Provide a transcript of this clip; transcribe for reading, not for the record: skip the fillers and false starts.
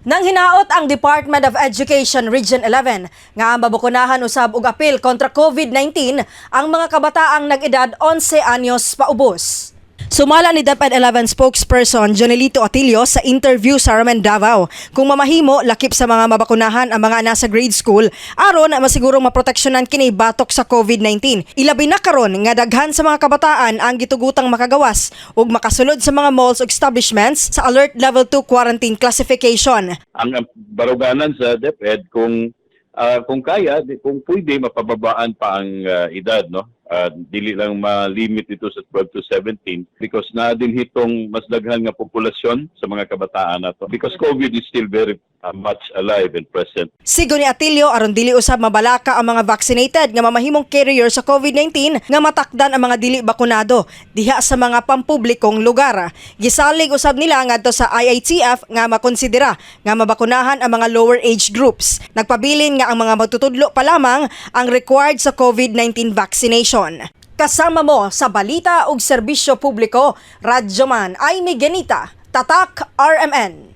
Nang hinaot ang Department of Education Region 11 nga mabakunahan usab og apil kontra COVID-19 ang mga kabataang nag-edad 11 anyos paubos. Sumala ni DepEd 11 spokesperson Jonelito Atilio sa interview sa RMN Davao kung mamahimo, lakip sa mga mabakunahan ang mga nasa grade school aron masigurong maproteksyonan kini batok sa COVID-19. Ilabi na karon nga daghan sa mga kabataan ang gitugutang makagawas ug makasulod sa mga malls ug establishments sa Alert Level 2 quarantine classification. Ang baruganan sa DepEd, kung kaya, kung pwede mapababaan pa ang edad, no? Dili lang ma-limit ito sa 12 to 17 because naa din hitong mas daghan nga populasyon sa mga kabataan nato because COVID is still very much alive and present. Sigon ni Atilio, aron dili usab mabalaka ang mga vaccinated nga mamahimong carrier sa COVID-19 nga matakdan ang mga dili bakunado diha sa mga pampublikong lugar. Gisalig usab nila ngadto sa IATF nga makonsidera nga mabakunahan ang mga lower age groups. Nagpabilin nga ang mga magtutudlo pa lamang ang required sa COVID-19 vaccination. Kasama mo sa balita ug serbisyo publiko, Radyoman Aimee Genita, Tatak RMN.